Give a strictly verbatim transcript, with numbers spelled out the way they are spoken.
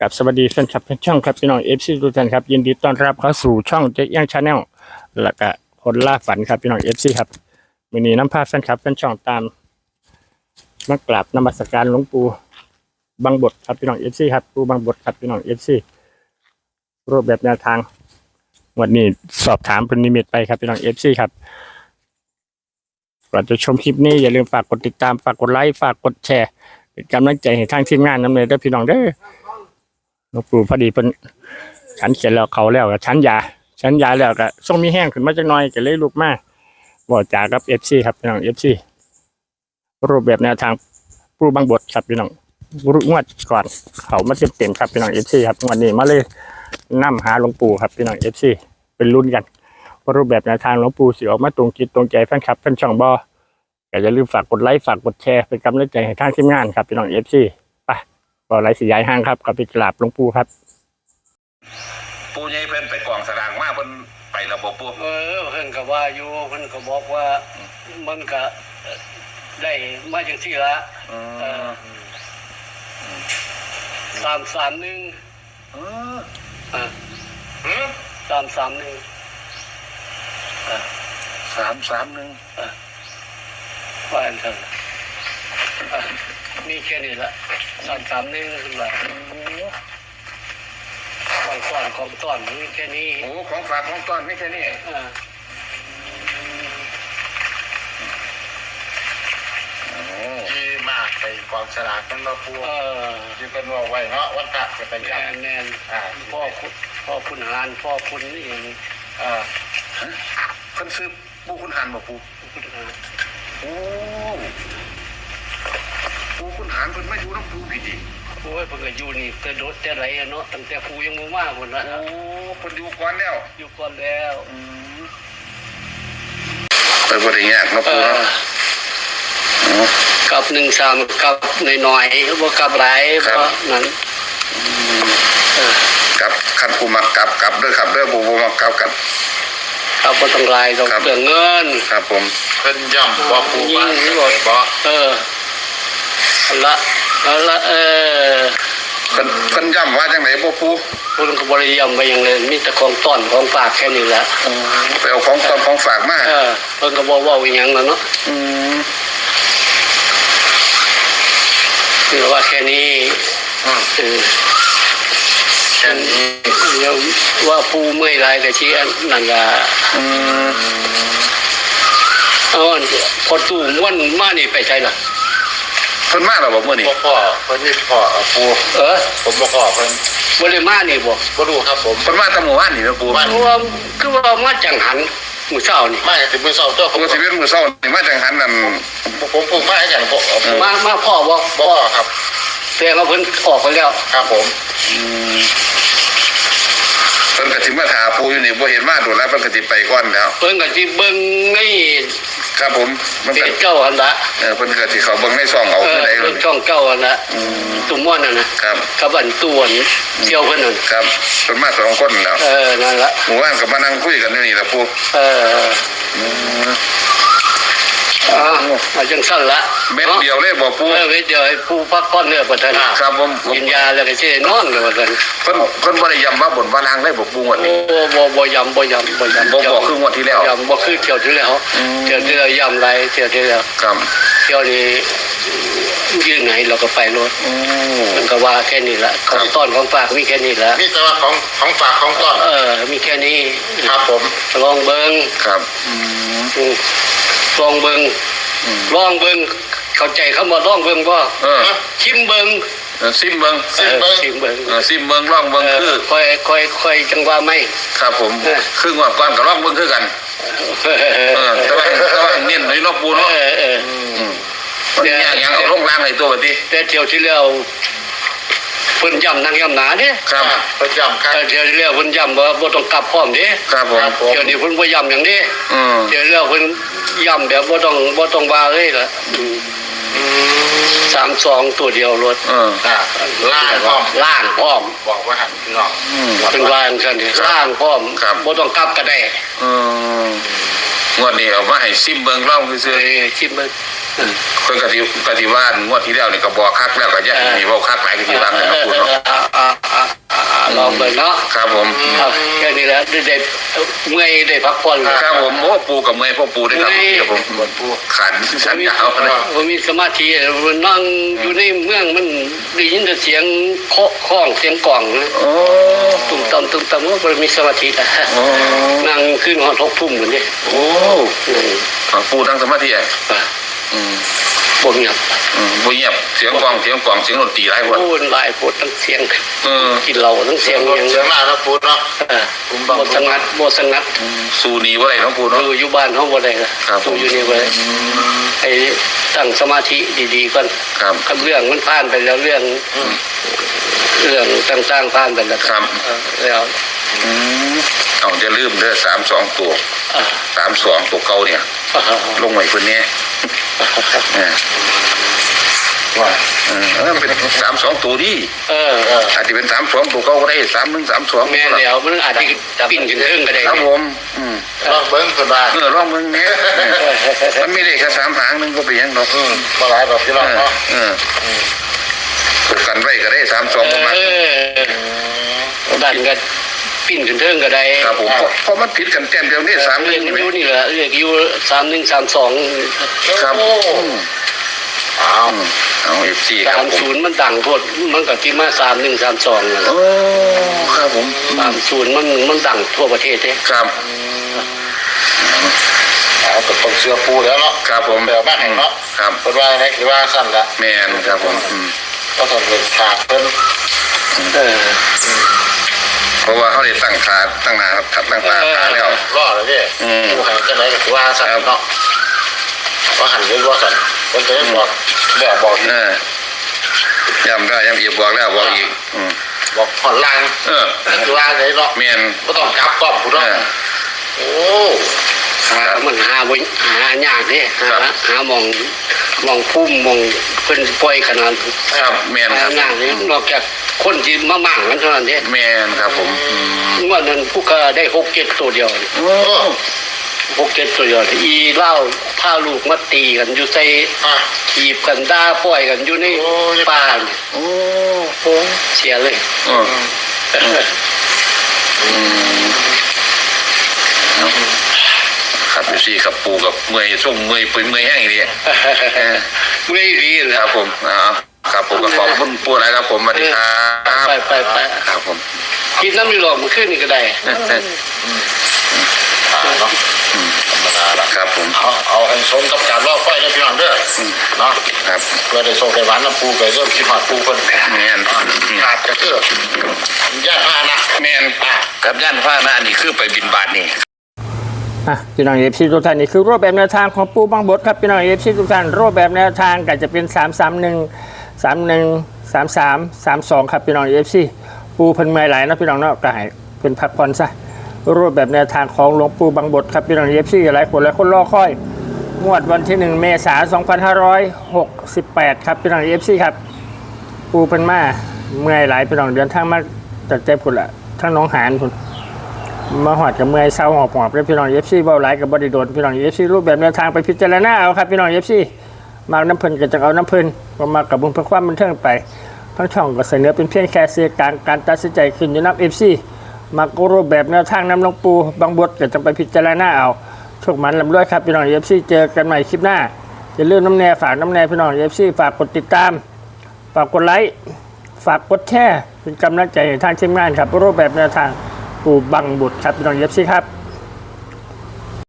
ครับ สวัสดีแฟนคลับแฟนช่องครับ พี่น้องเอฟซีทุกท่านครับ ยินดีต้อนรับเข้าสู่ช่องเจ๊เอี้ยง Channel แล้วก็คนล่าฝันครับ พี่น้องเอฟซีครับ มื้อนี้นำพาแฟนคลับแฟนช่องตามมากราบนมัสการหลวงปู่บังบดครับ พี่น้องเอฟซีครับ ปู่บังบดครับ พี่น้องเอฟซี รูปแบบแนวทาง วันนี้สอบถามเพิ่นนิมิตไปครับ พี่น้องเอฟซีครับ ก่อนจะชมคลิปนี้อย่าลืมฝากกดติดตาม ฝากกดไลค์ ฝากกดแชร์ เป็นกำลังใจให้ทางทีมงานนำเลยเด้อพี่น้องเด้อ หลวงปู่พอดีเพิ่นฉันเสร็จแล้ว เขาแล้วก็ฉันยา ฉันยาแล้วก็ทรงมีแฮงขึ้นมาจักหน่อย ก็เลยลุกมาบอกจากับเอฟซีครับ พี่น้องเอฟซี รูปแบบแนวทางปู่บังบดครับ พี่น้อง งวดก่อนเข้ามาเต็มๆครับ พี่น้องเอฟซีครับ งวดนี้มาเลยนำหาหลวงปู่ครับ พี่น้องเอฟซี เป็นรุ่นกัน ว่ารูปแบบแนวทางหลวงปู่สิออกมาตรงจิตตรงใจแฟนคลับแฟนช่องบ่ ก็อย่าลืมฝากกดไลค์ ฝากกดแชร์ เป็นกำลังใจให้ทางทีมงานครับ พี่น้องเอฟซี ไป บ่หลายสิย้ายห่างครับ ก็ไปกราบหลวงปู่ครับ ปู่ใหญ่เพิ่นไปกองสลากมา เพิ่นไปแล้วบ่ปู่ เออ เพิ่นก็ว่าอยู่ เพิ่นก็บอกว่า มันก็ได้มาจังซี่ละ อืม เออ อืม สามสามหนึ่ง เออ อ่ะ หือ สามสามหนึ่ง อ่ะ สามสามหนึ่ง อ่ะ ว่าอันเถอะ อ่ะ มีแค่นี้ละ สามสามหนึ่ง ขึ้นมา ของต้อน ของต้อนมีแค่นี้ โอ้ ของฝากของต้อนมีแค่นี้ อ่า โอ้ ที่มาไปกองสลากนั่นเนาะปู่ เออ ที่เพิ่นว่าไว้เนาะ วันพระจะไป แม่ ย้ำ น แม่น อ่า พ่อคุณ พ่อคุณหาร พ่อคุณนี่เอง อ่า เพิ่นซื้อปู่คุณหารบ่ปู่ ปู่คุณหาร โอ้ ปู่คุณหารเพิ่นมาอยู่นำปู่พี่ติ โอ้ย เพิ่นก็อยู่นี่แต่โดนแต่ไหนอะเนาะ ตั้งแต่ปู่ยังบ่มาพุ่นละ โอ้ เพิ่นอยู่ก่อนแล้ว อยู่ก่อนแล้ว อืม ไปบ่ได้ยากเนาะปู่เนาะ เออ อืม กลับหนึ่งสาม กลับน้อยๆ บ่กลับหลาย ครับ เพราะนั้น อืม เออ ครับ คันผู้มักกลับ กลับเด้อครับเด้อ ผู้บ่มักกลับกัน ครับ บ่ต้องหลายดอก ครับ เปลืองเงิน ครับผม เพิ่นย้ำว่าปู่ว่า ยิ่ง บ่ เออ เอาละ เอาละ เออ เพิ่น เพิ่นย้ำว่าจังไดบ่ปู่ เพิ่นก็บ่ได้ย้ำว่าหยังเลย มีแต่ของต้อนของฝากแค่นี้แหละ อืม ไปเอาของต้อนของฝากมา เออ เพิ่นก็บ่เว้าอีหยังแล้วเนาะ อืม คือว่าแค่นี้ อืม เออ แค่นี้ เดี๋ยวว่าปู่เมื่อยหลายก็สิอันนั่นล่ะ อืม เอาอันพ่อตู้ม่วนมานี่ไปไสล่ะ เพิ่นมาแล้วบ่มื้อนี้ บ่พ้อ เพิ่นมีพ้อ เอ่อ ปู่ เออ ผมบ่พ้อเพิ่น บ่ได้มานี่บ่ บ่รู้ครับผม เพิ่นมาแต่มื้อวานนี่นะปู่ มา คือว่า คือว่ามาจังหันมื้อเช้านี่ มาแต่มื้อเช้าตัว ผมก็สิเป็นมื้อเช้านี่มาจังหันนั่น ผม ผมเพิ่งมาจัง ผม มา มาพ้อบ่ บ่พ้อครับ แสดงว่าเพิ่นออกไปแล้ว ครับผม อืม เพิ่นก็สิมาถ่าปู่อยู่นี่ บ่เห็นมาโดนแล้ว เพิ่นก็สิไปก่อนแล้ว เพิ่นก็สิเบิ่งใน ครับผม มัน เพ ก็ จเจ้าหั่นละ เออ เพิ่นก็สิเข้าเบิ่งในช่องเอา เออ คือใด เบิ่งช่องเจ้าหั่นละ อืม ตุ้มม่วนนั่นน่ะ ครับ กับอันต้วนเสี่ยวเพิ่นนั่น ครับ เพิ่นมาสองคนแล้ว เออ นั่นละ หมู่บ้านก็มานั่งคุยกันอยู่นี่ล่ะปู่ เออ อืม อ่า เอาจังซั่นละ เม็ดเดียวเลยบ่ปู่ เออ เม็ดเดียวให้ปู่พักผ่อนเด้อบัดนั้น ครับผม กินยาแล้วก็สินอนเด้อบัดนั้น เพิ่น เพิ่นบ่ได้ย้ำว่าบนว่าล่างเลยบ่ปู่งวดนี้ โอ้ บ่ บ่ย้ำ บ่ย้ำ บ่ย้ำ บ่บอกคืองวดที่แล้ว ย้ำบ่คือเที่ยวที่แล้ว อืม เที่ยวที่แล้วย้ำหลาย เที่ยวที่แล้ว ครับ เที่ยวนี้ยื่นให้เราก็ไปโลด โอ้ มันก็ว่าแค่นี้ละ ครับ ของต้อนของฝากมีแค่นี้ละ มีแต่ว่าของ ของฝากของต้อน เออ มีแค่นี้ ครับผม ลองเบิ่ง ครับ อืม อืม ลองเบิ่ง อืม ลองเบิ่ง เข้าใจคำว่าลองเบิ่งบ่ เออ ชิมเบิ่ง เออ ซิมเบิ่ง เออ ซิมเบิ่ง เออ ซิมเบิ่ง ลองเบิ่ง เออ คือ ค่อย ค่อย ค่อยจังว่าไหม ครับผม เออ คืองวดก่อนก็ลองเบิ่งคือกัน เออ แต่ว่า แต่ว่าเน้นในเนาะปู่เนาะ เออ เออ อืม มันยากหยัง เอาลงล่างให้ตัวบัดนี้ แต่เที่ยวที่แล้ว เพิ่นย้ำนักย้ำหนาเด้ ครับ เพิ่นย้ำครับ เออ เที่ยวที่แล้วเพิ่นย้ำว่าบ่ต้องกลับพร้อมเด้ ครับผม ครับผม เที่ยวนี้เพิ่นบ่ย้ำหยังเด้ อืม เที่ยวที่แล้วเพิ่นย้ำแบบบ่ต้อง บ่ต้องว่าเลยล่ะ อืม สามสอง ตัวเดียวโลด เออ อ่า ล่างพร้อม ล่างพร้อม บอกว่าหั่นพี่น้อง อืม เพิ่นว่าจังซั่นเด้ ครับ ล่างพร้อม ครับ บ่ต้องกลับก็ได้ อืม งวดนี้เอามาให้ซิมเบิ่งลองซื่อๆ เออ ซิมเบิ่ง เพิ่นก็สิ ก็สิว่างวดที่แล้วนี่ก็บอกคักแล้ว ก็อย่าให้เว้าคักหลาย ก็สิว่ากันเนาะปู่เนาะ เออ เออ เออ เออ เออ ลองเบิ่งเนาะ ครับผม ครับ แค่นี้แหละ ได้ ได้ เมื่อย ได้พักผ่อน ครับผม โอ้ ปู่ก็เมื่อย พ่อปู่ได้ครับ เมื่อย ครับผม ขัน ขันยาวนะ บ่มีสมาธิ นั่งอยู่ในเมืองมันได้ยินแต่เสียงเคาะค้อง เสียงกลองนะ โอ้ ตุ้มตั้ม ตุ้มตั้ม โอ้ บ่มีสมาธิ โอ้ นั่งคืนฮอดหกทุ่มพุ้นเด้ โอ้ อืม อ่า ปู่นั่งสมาธิอ่ะ อ่ะ อืม บ่เงียบ อืม บ่เงียบ เสียงกลอง เสียงกลอง เสียงดนตรีหลายโพด โอ้ หลายโพด ทั้งเสียง เออ กินเหล้า ทั้งเสียง เสียงรถ เสียงลาเนาะปู่เนาะ เออ บุ้มบั้ม บ่สงัด บ่สงัด อืม สู้หนีบ่ได้เนาะปู่เนาะ เออ อยู่บ้านเฮาบ่ได้ล่ะ ครับผม สู้อยู่นี่บ่ได้ อืม ให้ตั้งสมาธิดีๆก่อน ครับ คันเรื่องมันผ่านไปแล้ว เรื่อง อืม เรื่องต่างๆผ่านไปแล้ว ครับ เออ แล้ว อืม เอา อย่าลืมเด้อ สามสอง ตัว อ่า สามสอง ตัวเก่าเนี่ย อ่า ลงไว้เพิ่นแหน่ เออ ว่า เออ เออ เป็น สามสอง ตัวนี้ เออ อาจจะเป็น สามสอง ตัวเก่าก็ได้ สามหนึ่ง สามสอง แม่นแล้ว มันอาจจะปิ้นขึ้นเทิงก็ได้ ครับผม อืม ลองเบิ่งเพิ่นว่า เออ ลองเบิ่งแหน่ เออ มันมีเลขแค่สามหางหนึ่งก็เป็นหยังดอก อืม บ่หลายดอกพี่น้องเนาะ เออ เออ อืม ตัวกันไว้ก็ได้ สามสอง ประมาณ เออ อืม ดันก็ปิ้นขึ้นเทิงก็ได้ ครับผม เพราะ เพราะมันผิดกันแต้มเดียวนี่ สามหนึ่ง เลขมันอยู่นี่แหละ เลขอยู่ สามหนึ่ง สามสอง ครับ โอ้ อืม อ้าว อืม เอา เอฟซี ครับผม สามศูนย์ มันดังโพด มันก็สิมา สามหนึ่ง สามสอง นั่นแหละ โอ้ ครับผม อืม สามศูนย์ มัน มันดังทั่วประเทศเด้ ครับ เอาก็ต้องเชื่อปู่แล้วเนาะ ครับผม เดี๋ยวมาให้เนาะ ครับ เพิ่นว่าไงคือว่าซั่นละ แม่นครับผม อืม ก็ต้องไปถามเพิ่น เออ เพราะว่าเขาได้ตั้งขาตั้งหน้าครับ ตั้งตา เออ ขาแล้ว รอดแล้วเด้ อืม ปู่ให้จังได๋ก็คือว่าซั่น ครับ เนาะ ว่าหั่นเฮ็ดว่าซั่น เพิ่นก็ยังบอก อืม แล้วบอกอีก เออ ย้ำแล้วย้ำอีก บอกแล้วบอกอีก อืม บอกผ่อนลาง เออ คือว่าไงเนาะ แม่น บ่ต้องกลับกล้องพุ้นเนาะ เออ โอ้ หา มันหาบ่ หายากเด้ หา ครับ หาหม่อง หม่องภูมิ หม่องเพิ่นปล่อยขนาด ครับ แม่นครับ หายากเด้ นอกจากคนที่มามั่งกันเท่านั้นเด้ แม่นครับผม อืม งวดนั้นผู้ก็ได้หกเจ็ดตัวเดียว โอ้ หกเจ็ดตัวเดียว อีลาวพาลูกมาตีกันอยู่ใส่ อ่ะ ถีบกันด่าป้อยกันอยู่ใน โอ้ย ป่านี่ โอ้ โอ้ เสียเลย เออ อืม ครับ เอฟซี ครับ ปู่กับเมื่อย ช่วงเมื่อย เปื่อยเมื่อยแห้งอีหลี เออ เมื่อยอีหลีเหรอ ครับผม อ่า ครับผม ก็ขอบคุณปู่หลายครับผม สวัสดีครับ ไป ไป ไป ครับผม กินน้ำอยู่หรอก มื้อคืนนี่ก็ได้ อ่า เนาะ อืม ธรรมดาละ ครับผม เอา เอาให้สมกับการรอคอยนะพี่น้องเด้อ อืม เนาะ ครับ เพื่อได้โชคได้หมานนำปู่ไปเริ่มคิดฮอดปู่เพิ่น แม่น ขาดก็คือ ย่านพาหนะ แม่น อ่า ครับ ย่านพาหนะนี่คือไปบิณฑบาตนี่ อ่ะ พี่น้องเอฟซีทุกท่าน นี่คือรูปแบบแนวทางของปู่บังบดครับ พี่น้องเอฟซีทุกท่าน รูปแบบแนวทางก็จะเป็น สามสามหนึ่ง สามหนึ่ง สามสาม สามสอง ครับ พี่น้องเอฟซี ปู่เพิ่นเมื่อยหลายเนาะพี่น้องเนาะ ก็ให้เพิ่นพักผ่อนซะ รูปแบบแนวทางของหลวงปู่บังบดครับ พี่น้องเอฟซี หลายคนหลายคนรอคอย งวดวันที่หนึ่ง เมษายน สองพันห้าร้อยหกสิบแปด ครับ พี่น้องเอฟซี ครับ ปู่เพิ่นมาเมื่อยหลาย พี่น้อง เดินทางมาจากใจพุ้นละ ทางหนองหานพุ้น มาฮอดก็เมื่อยเซาหอบๆเลย พี่น้องเอฟซี เว้าหลายก็บ่ได้โดน พี่น้องเอฟซี รูปแบบแนวทางไปพิจารณาเอาครับ พี่น้องเอฟซี มักนำเพิ่นก็จั่งเอานำเพิ่น บ่มักก็เบิ่งเพื่อความบันเทิงไป ทางช่องก็เสนอเป็นเพียงแค่สื่อกลาง การตัดสินใจขึ้นอยู่นำเอฟซี มักรูปแบบแนวทางนำหลวงปู่บังบดก็จั่งไปพิจารณาเอา โชคหมานร่ำรวยครับ พี่น้องเอฟซี เจอกันใหม่คลิปหน้า อย่าลืมนำแน่ ฝากนำแน่ พี่น้องเอฟซี ฝากกดติดตาม ฝากกดไลค์ ฝากกดแชร์ เป็นกำลังใจให้ทางทีมงานครับ รูปแบบแนวทางปู่บังบดครับ พี่น้องเอฟซี ครับ